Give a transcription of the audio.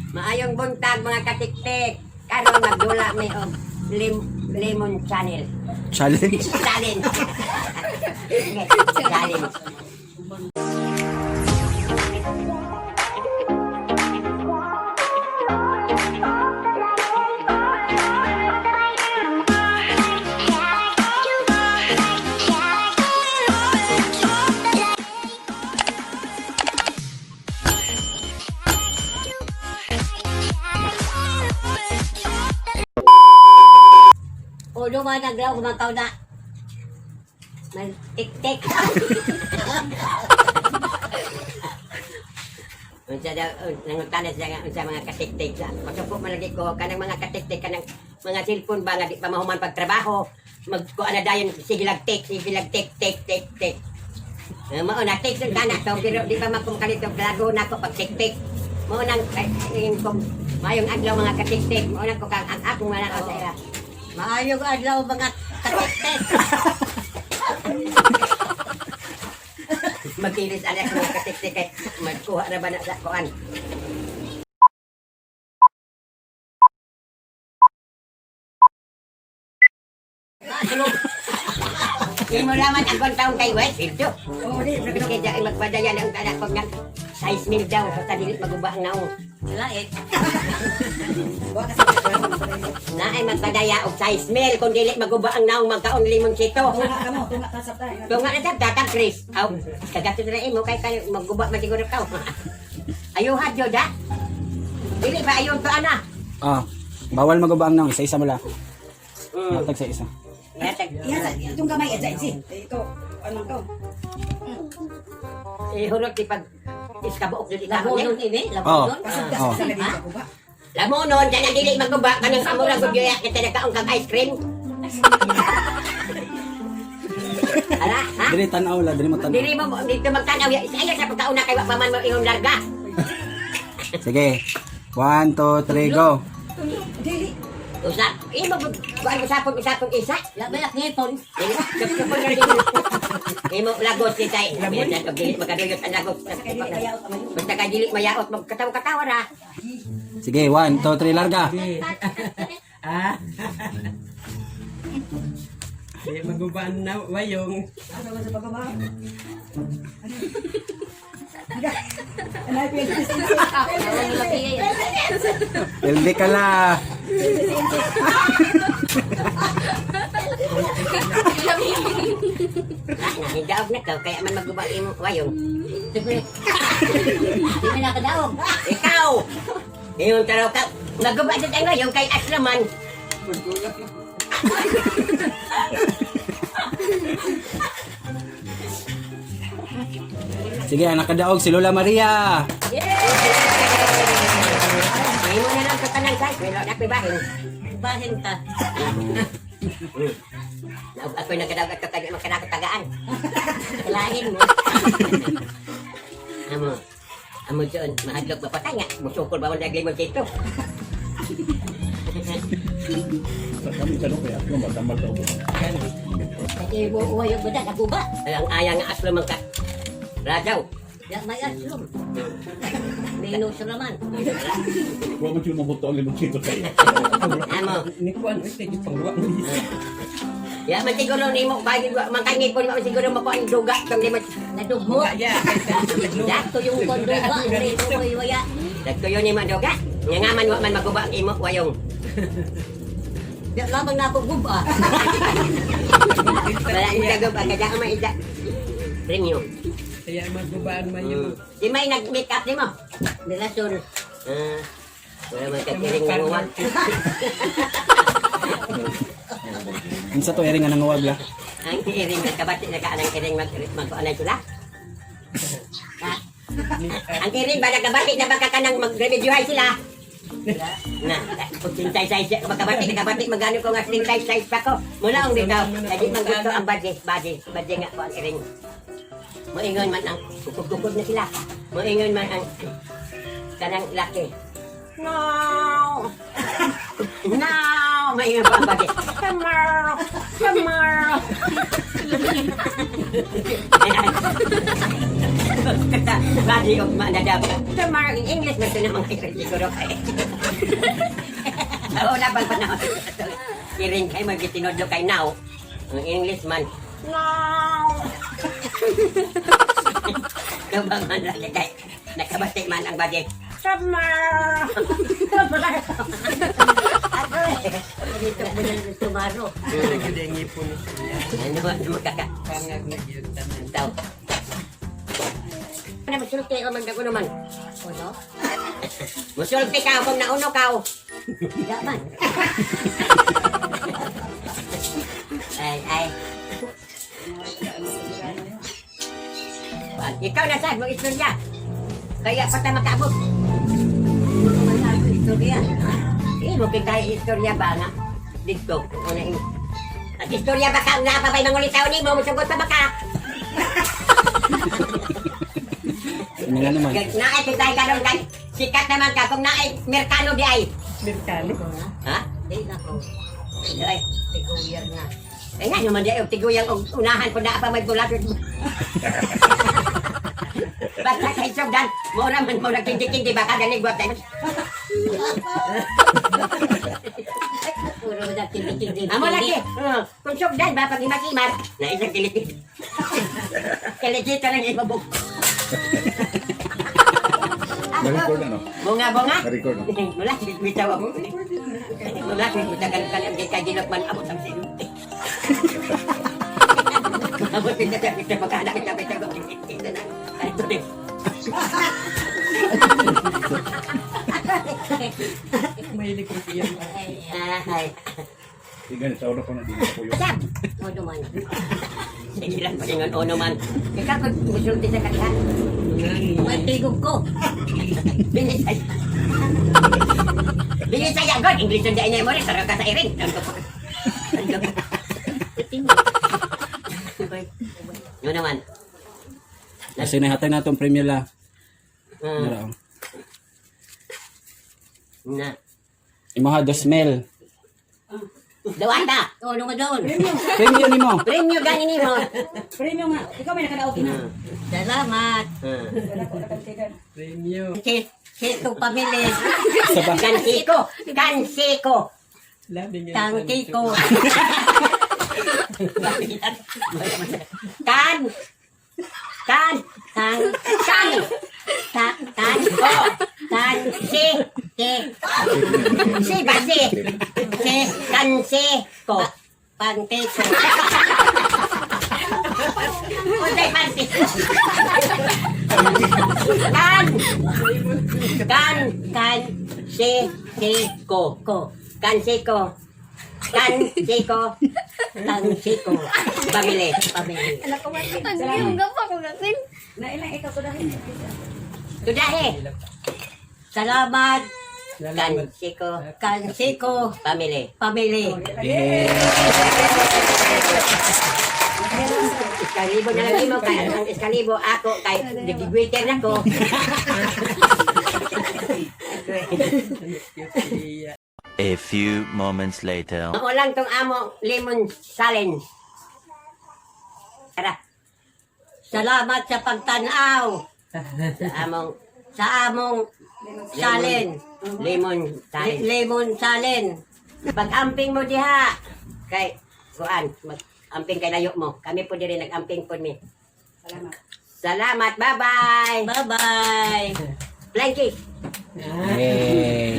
Maayong buntag, mga katiktik. Karon magdula mi og lemon channel. Challenge. Challenge. Challenge. Ulo man naglaw kumakaw na. Magtik-tik. Unsa daw nangutana siya nga unsa mga katiktik sa masuko man lagi ko kanang mga katiktik, kanang mga cellphone ba nga di pa mahuman pagtrabaho, magkuan na dayon, sige lang tik, sige lang tik tik tik tik. Eh, mao na tik sa kana to, pero di pa man ko makalito lago na ko pag tik tik. Mao nang eh, kung maayong adlaw, mga katiktik, mao nang ko kang ang akong mananaw sa ila. Maayong adlaw, mga katiktik. Magkilis anak mga katiktik kay magkuha na ba na sa kuan. Imo laman ang taong kay West Sildo. Kaya ay magpadaya ng tanak ko nga size mil daw sa dili maguba ang naong. Lait. Na ay magpadaya og size mil kung dili maguba ang naong magkaon limonsito. Tunga ka mo, tunga ka sa tayo. Tunga na sab tatang Chris. Aw, kagato na imo kay kay maguba man siguro ka. Ayuha jud ha. Dili ba ayon to ana? Ah, bawal maguba ang naong. Isa-isa mo lang. Hatag sa isa. Yatag. Iya, sa itong gamay, adya, si. Ikaw, anong ka? Ihurot di pag iskabuok jud ikaw. Lamunon ini, Oh. lamunon. Kasugdas Oh. sa dito ko ba? Lamunon dyan ang dili maguba kanang kamura gud yoya kita nagkaon kag ice cream. Ala, ha? Dili tanaw la, dili mo tanaw. Dili mo dito magtanaw ya. Ayaw sa pagkauna kay wa pa man mo imong larga. Sige. One, two, three, go. Dili. Usap, imo kuan usapon usapon isa. Labayak ngipon. Dili, supsupon na dili. Imo lagos ni tay. Lamon na dili makaduyot ang lagos. Sa kay dili kayaot ang mayo. Basta kay dili mayaot magkatawa-katawa ra. Sige, one, two, three, larga. Ah. Di magubaan na wayong. Ano ba sa pagkaba? Ano? Pildi ka la. Ah, nahidaog na ka kaya man maguba imong wayong. Di man nakadaog. Ikaw! Iyong taraw ka. Maguba sa tayo yung kay Aslaman. Sige, ang nakadaog si Lola Maria. Imo na lang sa tanang size. Wala na ako'y bahin. Bahin ta. Naog ako'y nagkadaog at kagay magkanakatagaan. Kalahin mo. Amo. Amo doon, mahadlok ba patay nga. Musukol ba mo naglimon dito? Kaya mo uwayog ba ako ba? Ang aya nga Aslaman ka. Rajaw. Ya may aslom. Minus naman. Huwag mo yung mabuto ang limoncito sa'yo. Amo. Ni kuan oy kay pangwa. Ya man siguro nimo bagay man kay ngipon man siguro mo ko ang duga tong limon. Nadugmo. Ya. Dakto yung konduga. Hindi mo iwaya. Nagtuyo nimo ang duga. Nga nga man wa man maguba ang imo wayong. Di lamang na ako guba. Wala ni guba kaya ang maida. Premium. Kaya magubaan mayo. Di may nag-make up nimo. Nilasol. Ah, wala man ka kiring nanguwag. Unsa to ering nga nanguwag la? Ang iring nagkabati na ka anang iring mag magkuanay sila. Ha? Ang iring ba nagkabati na baka kanang magremedyohay sila? Na, kung sintay size makabati nakabati magano ko nga sintay size pa ko. Mula ang bitaw, lagi man gusto ang badge, badge, badge nga ko ang iring. Moingon man ang kukod na sila. Moingon man ang kanang laki. No! No! Maingon pa ang bagi. Tomorrow. Tomorrow. Kata, bagi og manadab. Tomorrow in English, man ito na mga iring siguro kay. Sa una pang panahon. Iring kay magitinodlo kay now. Ang English man, now. Kabang man lagi kay nakabati man ang bagi. Tomorrow. Tomorrow. Ako eh. Dito mo na tumaro. Nagkada ang ipon niya. Ano ano kaka? Pangag na yun tanan. Tao. Ano musulti ka man dago naman. Ano? Musulti ka kung nauno ka. Oh. Yaman. Ay ay. Ikaw na sad mo istorya. Kaya pa ta makaabot. Wala ako istorya. Eh, mo kita istorya ba nga? Dito, una in. At istorya ba ka nga pa ba'y mangulitaw ni mo musugot pa ba ka? Ano nga naman? Naay kita karon kay sikat naman ka kung naay merkano di ay. Merkano. Ha? Di na ko. Ay, Tiguyar na. ay nga naman di ay og tiguyang og unahan po na pa may bulat. Basta kay sugdan, mo ra man mo nagkindi-kindi baka ganig wa tayo. Puro na kindi-kindi. Amo lagi. Kung sugdan ba pag himat-himat, na isang kilikit. Kilikit ka lang ibabog. Na-record na, no? Bunga-bunga. Na-record na. Mula, bitaw ako. Mula, bitaw ka lang kay Gilok man abot ang sinunti. Abot kita kita magkaanak kita kita kita na. Ito din. Mahilig ko siya. Ay. Sige, sa una ko na din ako yun. Sab. Ano man. Sige lang palingon ono man. Ikaw kung musulti sa kalihan. May tigog ko. Bilis ay. Bilis ay agad. English ang dyan mo rin. Sarap ka sa iring. Tanggap ko. Tanggap ko. Yun naman. Kasi nahatag na itong premyo la. Nara, oh. Na. Imo ha, 2,000. Dawata. Ano nga doon? Premyo nimo. Premyo gani nimo. Premium nga. Ikaw may nakadaog na. Salamat. Wala ko nakantigan. Premio. Si, si itong pamilya. Isa pa. Kansiko. Kansiko. Labi nga. Tangki ko. Kan. Kan. Tang, Kan. ta, tan, Oh. tan, Si. te, Si ba si? si, Kansiko. pante ko. Unsay pansi? Kan. Kan. Kan, Si. si, Ko. ko. Kansiko. Kansiko. Tangki ko. Pamili. Pamilya. Ang yung pa ko kasing. Nailang ikaw ko dahil. Tudahe. Salamat. Salamat. Kansiko. Kansiko. Pamili. Pamilya. Yeah. Iskalibo na lang mo kay ang iskalibo ako kay nagigwiter na ko. Siya. A few moments later. Mao lang tong amo lemon challenge. Tara Salamat sa pagtanaw sa among sa among salin. lemon challenge. Lemon salin. Pag-amping mo diha kay kuan mag-amping kay layo mo. Kami po diri nag-amping po mi. Salamat. Salamat, bye-bye. Bye-bye. Flying kiss. Yeah.